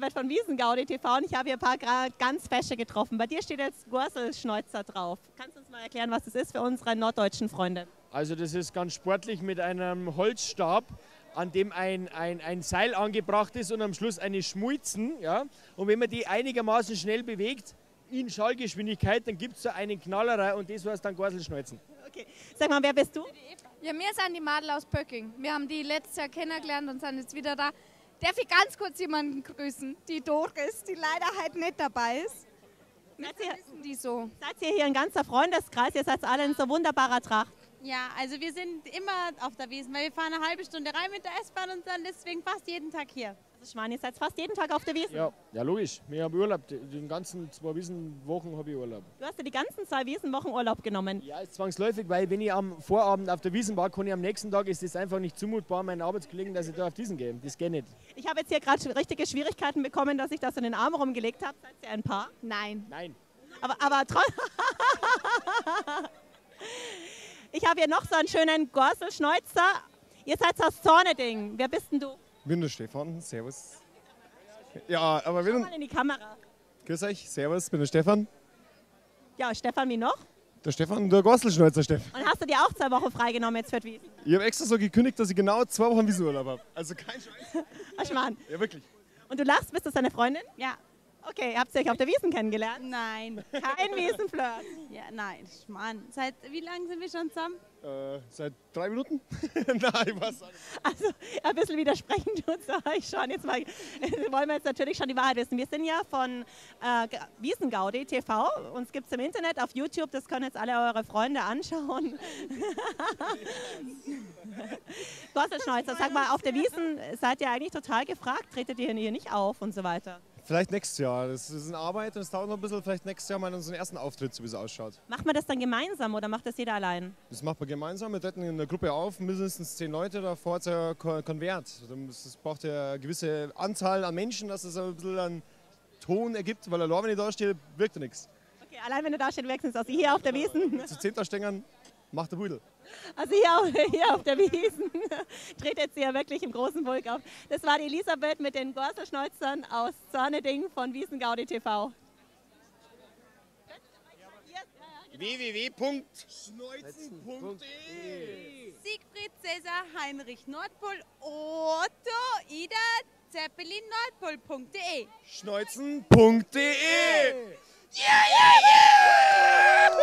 Elisabeth von Wiesengaudi TV und ich habe hier ein paar ganz Fesche getroffen. Bei dir steht jetzt Gorselschneuzer drauf. Kannst du uns mal erklären, was das ist für unsere norddeutschen Freunde? Also das ist ganz sportlich mit einem Holzstab, an dem ein Seil angebracht ist und am Schluss eine Schmuizen. Ja? Und wenn man die einigermaßen schnell bewegt, in Schallgeschwindigkeit, dann gibt es so einen Knallerer und das heißt dann Gorselschneuzen. Okay. Sag mal, wer bist du? Ja, wir sind die Madel aus Pöcking. Wir haben die letztes Jahr kennengelernt und sind jetzt wieder da. Darf ich ganz kurz jemanden grüßen? Die Doris, die leider halt nicht dabei ist. Seid ihr, die so. Seid ihr hier ein ganzer Freundeskreis? Ihr seid alle in so wunderbarer Tracht. Ja, also wir sind immer auf der Wiesn, weil wir fahren eine halbe Stunde rein mit der S-Bahn und sind deswegen fast jeden Tag hier. Also Schmarrn, ihr seid fast jeden Tag auf der Wiesn? Ja, ja logisch. Wir haben Urlaub. Die ganzen 2 Wiesenwochen habe ich Urlaub. Du hast ja die ganzen 2 Wiesenwochen Urlaub genommen? Ja, ist zwangsläufig, weil wenn ich am Vorabend auf der Wiesn war, kann ich am nächsten Tag, ist es einfach nicht zumutbar, meinen Arbeitskollegen, dass ich da auf die Wiesn gehe. Das geht nicht. Ich habe jetzt hier gerade richtige Schwierigkeiten bekommen, dass ich das in den Arm rumgelegt habe. Seid ihr ein Paar? Nein. Nein. Aber trotzdem... Ich habe hier noch so einen schönen Gorselschneuzer. Ihr seid aus Zorneding. Wer bist denn du? Ich bin der Stefan. Servus. Ja, aber wir Schau mal in die Kamera. Grüß euch. Servus, bin der Stefan. Ja, Stefan, wie noch? Der Stefan, der Gorselschneuzer Stefan. Und hast du dir auch 2 Wochen freigenommen jetzt für die Wiesn? Ich habe extra so gekündigt, dass ich genau 2 Wochen Wiesenurlaub habe. Also kein Scheiß. Ach, Schmarrn. Ja, wirklich. Und du lachst, bist du seine Freundin? Ja. Okay, habt ihr euch auf der Wiesn kennengelernt? Nein. Kein Wiesenflirt? Ja, nein, Schmarrn. Seit wie lange sind wir schon zusammen? Seit 3 Minuten? Nein, ich weiß nicht. Also ein bisschen widersprechen tut's euch schon. Jetzt mal, wollen wir jetzt natürlich schon die Wahrheit wissen. Wir sind ja von Wiesengaudi TV. Uns gibt's im Internet, auf YouTube. Das können jetzt alle eure Freunde anschauen. Gorselschneuzer, sag mal, auf der Wiesn seid ihr eigentlich total gefragt. Tretet ihr hier nicht auf und so weiter? Vielleicht nächstes Jahr. Das ist eine Arbeit und es dauert noch ein bisschen. Vielleicht nächstes Jahr mal unseren ersten Auftritt, so wie es ausschaut. Macht man das dann gemeinsam oder macht das jeder allein? Das macht man gemeinsam. Wir treten in der Gruppe auf, mindestens 10 Leute, davor hat es ja keinen Wert. Es braucht ja eine gewisse Anzahl an Menschen, dass es ein bisschen einen Ton ergibt, weil allein, wenn ich da stehe, wirkt ja nichts. Okay, allein wenn du da stehst, wirkt nichts. Also hier auf der Wiesn. Zu 10 da stehen, macht der Pudel. Also hier auf der Wiesn tritt jetzt hier wirklich im großen Pulk auf. Das war die Elisabeth mit den Gorselschneuzern aus Zorneding von Wiesengaudi TV. www.schneuzen.de Siegfried, Cäsar, Heinrich, Nordpol, Otto, Ida, Zeppelin, Nordpol.de. Schneuzen.de. Yeah, yeah, yeah!